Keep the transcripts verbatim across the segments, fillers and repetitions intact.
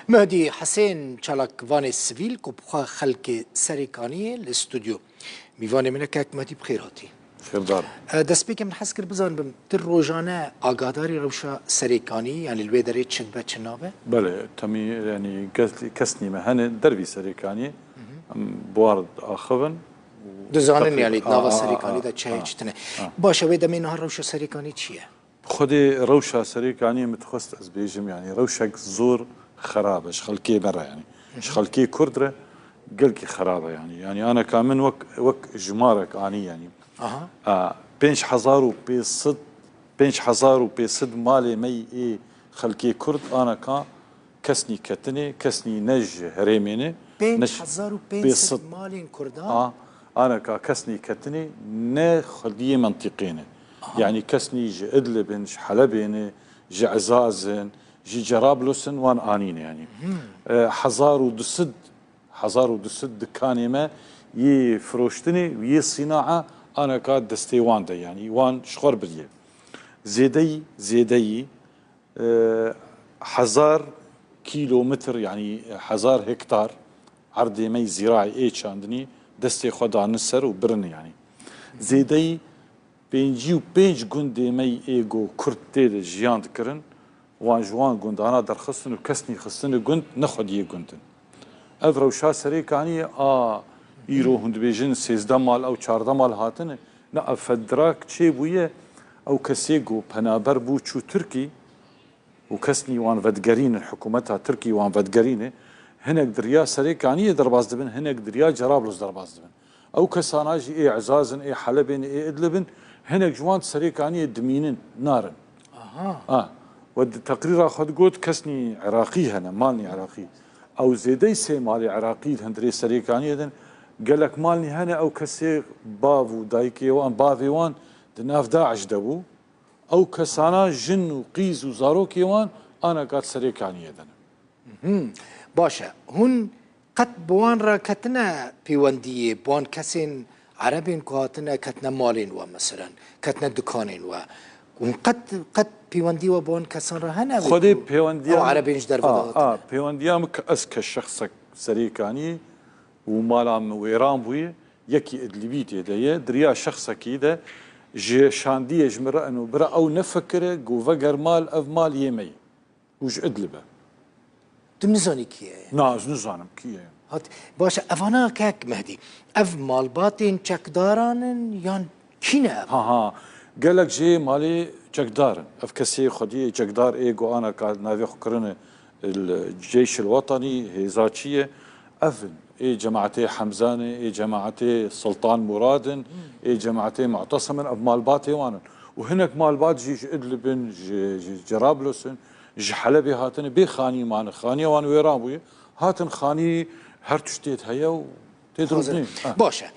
Mehdî Hesên, çalakvanê sivîl ku bi xwe xelkê Serêkaniyê li stûdyo. Mîvanê min e, kek Mehdî, bi xêr hatî. Xêrdar. E, destpêkê min hez kir bizanibim, tu rojane agadarî rewşa Serêkaniyê, yanî li wê derê çi dibe, çi nabe? Belê, temî, yanî kes, kes nîme. Hene dervî Serêkaniyê, em buar axivin. Dizanin, yanî di nava Serêkaniyê de çi heye, çi tune. Baş e, wê demê niha rewşa Serêkaniyê çi ye? Xwedê rewşa Serêkaniyê min dixwest ez bêjim, yanî rewşek zor xerab e ji xelkê me re, yanî ji xelkê Kurd re gelkî xerab e, yanî. Yanî aneka min wek, wek jimarek anî, yanî. Aha. A, pênc hezar û pênc sed, pênc hezar û pênc sed malê me yê xelkê Kurd aneka kesnî ketinê, kesnî ne ji herêmê ne, ne ji pênc sed malên Kurdan? A, aneka kesnî ketinê ne xwediyê mentîqê ne. Aha. Yanî kesnî ji Idlib in, ji Helebê ne, ji Ezaz in, ji Cerablus in, wan anîne, yanî. E, hezar û du sed, hezar û du sed dikanê me yê firoştinê û yê sînaa aneka destê wan de, yanî wan ji xwe re biriye. Zêdeyî, zêdeyî, e, hezar kîlometr, yanî hezar hektar erdê me yê zîraî ê çandinî destê xwe danin ser û birin, yanî. Zêdeyî pêncî û pênc gundê me yê ê go Kurd tê de jiyan dikirin, wan ji wan gundana derxistin û kesnî xistine gund, ne xwediyê gund in. Ev rewşa Serêkaniyê a îro hûn dibêjin sêzdeh mal ew çardeh mal hatine, ne, ev fedrak çêbûye, ew kesê ku penaber bû çû Tirkî û kesnî wan vedigerînin, hikûmeta Tirkî wan vedigerîne, hinek di riya Serêkaniyê derbas dibin, hinek di riya Cerablus derbas dibin. Ew kesana jî ê Ezaz in, ê Helebê ne, ê Idlib in, hinek ji wan di Serêkaniyê dimînin, narin. Aha. A, we di teqrîra xwe digot, kesnî Iraqî hene, malnî Iraqî. Ew zêdeyî sê malê Iraqî li hundirê Serêkaniyê din. Gelek malnî hene, ew kesê bav û dayikê wan, bavê wan di nav DAIŞ de bû. Ew kesana jin û qîz û zarokê wan aneka di Serêkaniyê de ne. Mhm. Baş e. Hûn qet bi wan re ketine pêwendiyê, bi wan kesên Erebên ku hatine ketine malên we, meselen, ketine dikanên we? Hûn qet, qet pêwendî we bi wan kesan re hene? Xwedê pêwendiya ew Erebên ji derve de hatine? Pêwendiya min ke ez ke şexsek Serêkaniyê û mala min wêran bûye, yekî Idlibî tê de ye, di riya şexsekî de ji şandiyê ji min re eno bira ew nefikire, go veger mal, ev mal yê me ye. Û ji Idlib e. Tu nizanî kî ye? Na, ez nizanim kî ye. Hat, baş e, evana kek Mehdî, ev malbatên çekdaran in yan kî ne ev? Ha, ha. Gelek jê malê çekdar in. Ev kesê xwediyê çekdar ê go aneka navê xwe kirine li Ceyşil Wetanî, hêza çi ye? Ev in. Ê cemaetê Hemza ne, ê cemaetê Sultan Murad in, ê cemaetê Mu'tesim in, ev malbatê wan in. Û hinek malbat jî ji Idlib in, ji, ji Cerablus in, ji Helebê hatine, bê xanî mane. Xaniya wan wêran bûye. Hatin xanî her tişt tê de heye û tê dirûzîn. Ha. Baş e.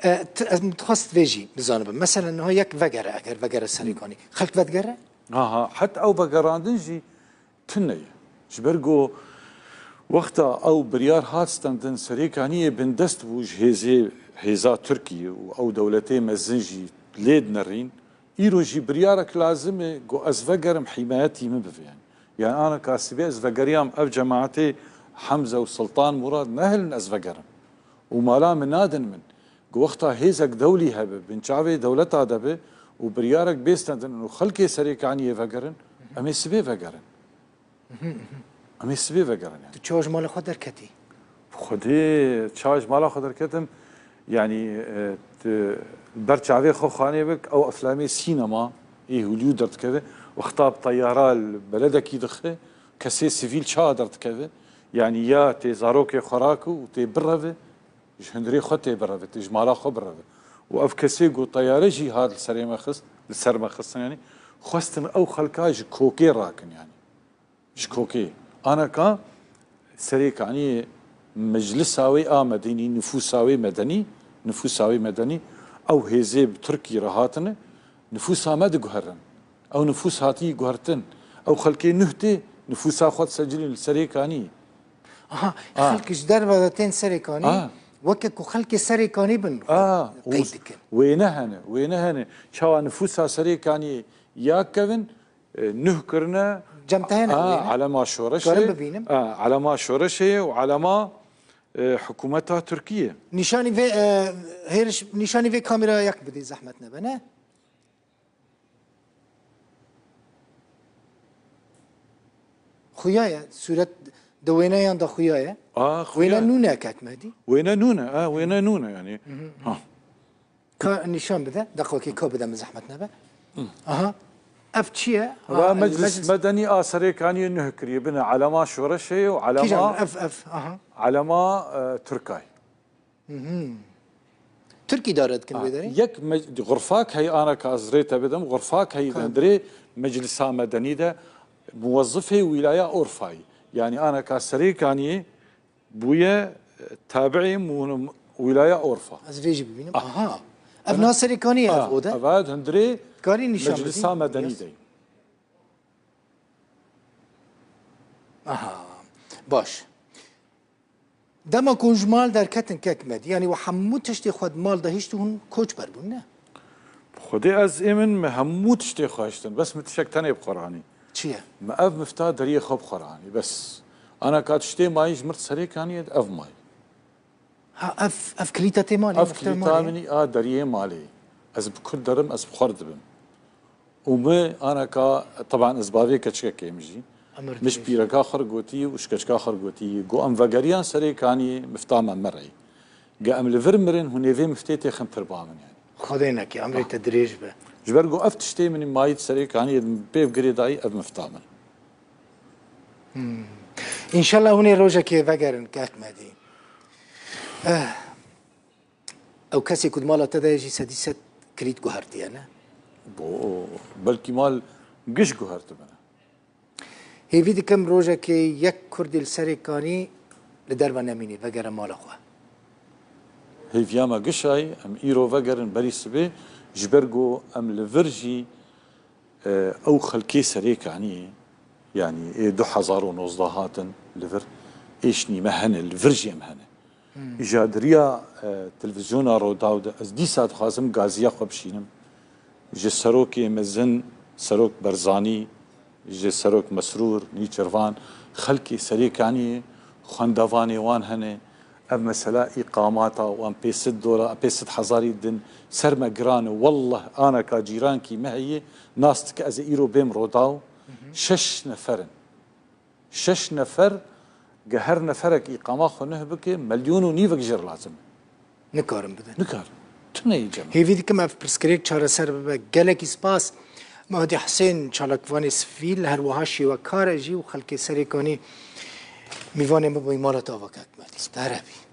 E, t-, ez dixwest vê jî bizanibim. Mesela niha yek vegere, eger vegere Serêkanî, xelk vedigere? Ha, ha. Heta ew vegerandin jî tune ye. Ji ber ku wexta ew biryar hat stendin, Serêkaniyê bindest bû ji hêzê, hêza Tirkiyê û ew dewletê mezin jî lê dinerîn. Îro jî biryarek lazim e ku ez vegerim, hîmayetî min bive. Yani, yani aneka sibê ez vegeriyam, ev cemaetê Hemze û Sultan Murad nehilin ez vegerim. Û mala min nadin min. Ku wexta hêzek dewlî hebe, bin çavê dewleta de be û biryarek bê stendin û xelkê Serêkaniyê vegerin, em ê sibê vegerin. Em ê sibê vegerin yani. Tu çawa ji mala xwe derketî? Xwedê çawa ji mala xwe derketim? Yani, e, tu ber çavê xwe xanê bik, ew eflamê sînema ê Hollywood derdikeve, wexta bi teyara li beledekî dixe, kesê sivîl çawa derdikeve? Yani ya tê zarokê xwe rake û tê bireve, ji hundirê xwe tê bireve, tê ji mala xwe bireve. Û ev kesê ku teyare jî hat li serê me xist, li ser me xistin, yani, xwestin ew xelka ji kokê rakin, yani. Ji kokê. Aneka Serêkaniyê meclisa wê a medenî, nifûsa wê medenî, nifûsa wê medenî, ew hêzê bi Tirkî re hatine, nifûsa me diguherin. Ew nifûs hatî guhertin. Ew xelkê nuh tê nifûsa xwe disecilîn li Serêkaniyê. Aha, xelk ji derve de tên Serêkanî, weke ku xelkê Serêkanî bin, qeyd dikin. Wêne hene, wêne hene. Çawa nifûsa Serêkaniyê ya kevin, e, nuh kirine, Cem te hene Ha, wêne? Elema Şoreşê. Karim bibînim. Ha, Elema Şoreşê û Elema e, Hikûmeta Tirkiyê. Nîşanî vê e, hêriş, nîşanî vê kamera yek bidî zehmet nebe ne? Xuya ye, sûret di wêneyan de xuya ye. A, xuya. Wêne nûne kek Medî. Wêne nûne, ha, wêne nûne yani. Ha. Ka nîşan bide, deqokê ka bide min zehmet nebe. Aha. Ev çi ye? Ve Meclis Medenî a Serêkaniyê nuh kiriye bine Elema Şoreşê û Kîjan Elema, ev ev. Aha. Elema e, Tirkay. Tirk îdare dikin vê derê? Yek me- xurfak heyî, anaka ez rê te bidim, xurfak heyî di hundirê Meclisa Medenî de muwezifê wîlaya Orfayî. Yani anaka Serêkaniyê bûye e, tabiî mu- wîlaya Orfa. Ez vê jî bibînim. Aha. Ev na Serêkaniyê ev ode. Eva di hundirê Karî nîşan Meclisa bidî? Medenî de. Aha. Baş. Dema ku hûn ji mal derketin kek Medî, yanî we hemû tiştê xwe di mal de hişt û hûn koçber bûn, ne? Xwedê ez ê min me hemû tiştê xwe hiştin. Bes min tiştek tenê bi xwe ranî. Çi ye? Me ev mifta deriyê xwe bi xwe ranî. Bes. Anaka tiştê mayî ji mir Serêkaniyê ev mayî. Ha, ev, ev kilîta tê malê, Ev mifta kilîta malê. Minî a deriyê malê. Ez bi ku derim, ez bi xwe didim. Û mi anaka, teban ez bavê keçikekê im jî. Emir Min ji dirêj. pîreka xwe re gotî û ji keçika xwe re gotî, got em vegeriyan Serêkaniyê mifta me mirey. Ge em li vir mirin, hûn ê vê miftê têxin pir ba min yani. Xwedê neke, emrê te dirêj be. Ji ber got ev tiştê min mayî di Serêkaniyê pêv girêdayî ev mifta min. Înşallah hûn ê rojekê vegerin kek Medî. Eh, ew kesê ku di mala te de ye jî sedî sed kilît guhertiye, ne? Bo, belkî mal giş guhertibine. Hêvî dikim rojekê yek Kurdî li Serêkanî li derve nemînî, vegere mala xwe. Hêviya me gişayî, em îro vegerin berî sibê, ji ber ku em li vir jî, e, ew xelkê Serêkaniyê, yanî ê du hezar û nozdeh hatin li vir, êşnî me hene, li vir jî em hene. Îja di riya, e, televîzyona Rodaw de ez dîsa dixwazim gaziya xwe bişînim. Ji serokê mezin, Serok Berzanî, ji Serok Mesrûr, Nîçirvan, xelkê Serêkaniyê, xwendevanê wan hene. Ev mesela îqamata wan pênc sed dolar, pênc sed hezarî din ser me giran e. Wallah aneka cîrankî me heye, nas dike ez ê îro bêm Rodaw. Şeş nefer in. Şeş nefer, ge her neferek îqama xwe nuh bike, milyon û nîvek jê re lazim e. Nikarin bidin. Nikarin. Tune yê cem. Hêvî dikim ev pirsgirêk çareser bibe. Gelekî spas. Mahdi Husên, çalakvanê sivîl, her wiha şêwekar e jî û xelkê Serêkanî mîvanê min bûyî, mala te ava kek Medî. Te here bî.